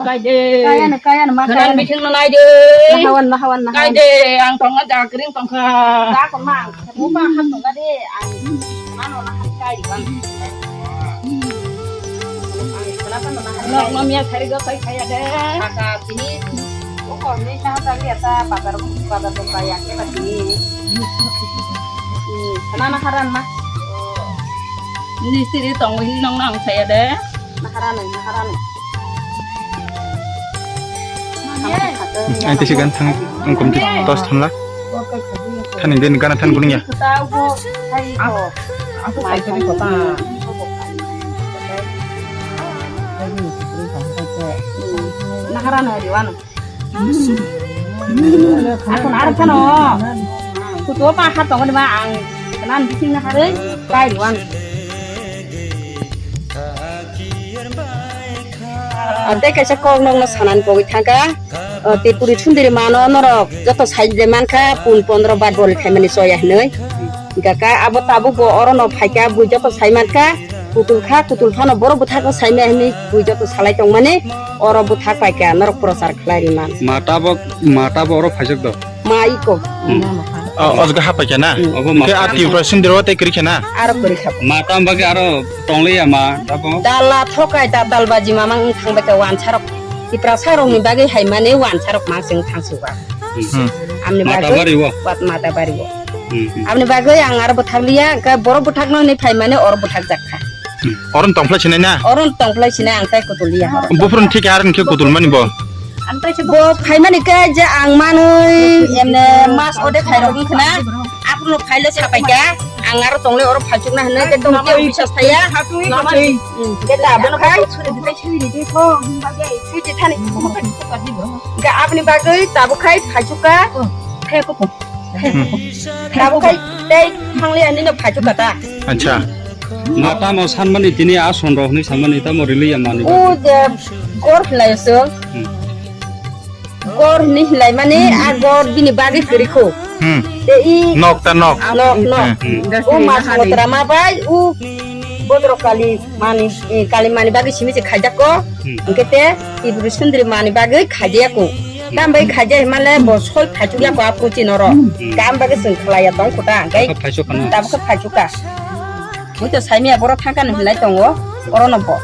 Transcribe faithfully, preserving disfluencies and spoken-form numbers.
Kai de. Kaya na, kaya na, ma kaya na. Biching no nai de. Nahawan, nahawan, nahawan. Kai de, ang tong na da kring tong kha. Da ko ma, mo ba ham tong de, ang ma no na ham kai di bang. Nok no miya khari go kai kaya de. Kaka tini, o ko ni na ta liya ta bazar, bazar to kaya ke ba tini. Hmm, kana na haran ma. Ni siri tong ni nong nang saya de. Naharani, naharani. Ang tisi gan thang, ang kom tos thanla. Thani gani gana than kuning ya. Naharani hari wano. Ako na arphano. Kutu pa ha tongoni ma ang. Kanan bising na hare. Kai wano. Tei kaisa kok nokno sanani pogwi thangkha. O, tei puri sundiri mano norok joto sai de mankha, pun pondro bar boli khaimani choya hinwi. Hingkha kha abo tabuk bo oro no phaikha, bui joto sai mankha, kutul kha, kutul phano borok bwthakno saimaya hinwi bui joto salai tongmani oro bwthak paikha, norok prochar khlai rwmani. Mata bo, mata bo oro phaijak do. Ma iko. Hmm. O, o jaga hapai khe na? Hmm. Obo ma. Khe a Tripura sindiro tei kwrwi khe na? Aro kwrwi kha. Ma tam bagwi aro tongliya ma, tabo? Dala thokai, datal baji mamang wng thang bai kha wansa rok. Tiprasa rok ni bagwi hai mani wansa rok ma chwng thang suba. Hmm. Amni Mata bagwi bari o? Wat mata bari o. Hmm, hmm. Amni bagwi ang aro bwthak liya, khe borok bwthak no ni phai mani oro bwthak jak kha. Hmm. Oro tongphlai sinai na? Oro tongphlai sinai ang tai kutul liya horo. Buphuru thik ar hwnkhe kutul mani bo? Bo phaimani khe je ang manwi emne mas ode khairok wngkha na, aphuru phaile sapai kha, ang aro tongle oro phaichukna hinwi khe tong khe bisas thaya. Khe ta abono khai suji thani. Khe aboni bagwi tabuk khai phaichukka. Tabuk khai tei thangli ani no phaichukka ta. Acha. Ma tamo sanmani tini a sonrok hinwi sanmani tamo rili ya mani. O je gor hinlai so. Hmm. Gor hinwi hinlai mani a gor bini bagwi kwrwi kho. Hmm. Te i nok ta nok. Nok, nok. Hmm. O ma sangotra ma bai u bodro kali mani, eh, kali mani bagwi simi se khaijak ko. Hmm. Hingke te tiburi sundri mani bagwi khaijak ko. Hmm. Tam bai khaijak himale bo sol phaichuk ya ko a puchi noro. Hmm. Tam bagwi sung khlai ya tong khuta. Tabuk khe phaichuk kha no. Tabuk khe phaichuk kha. Mui to saimia borok thangkha no hinlai tongo, oro no bo.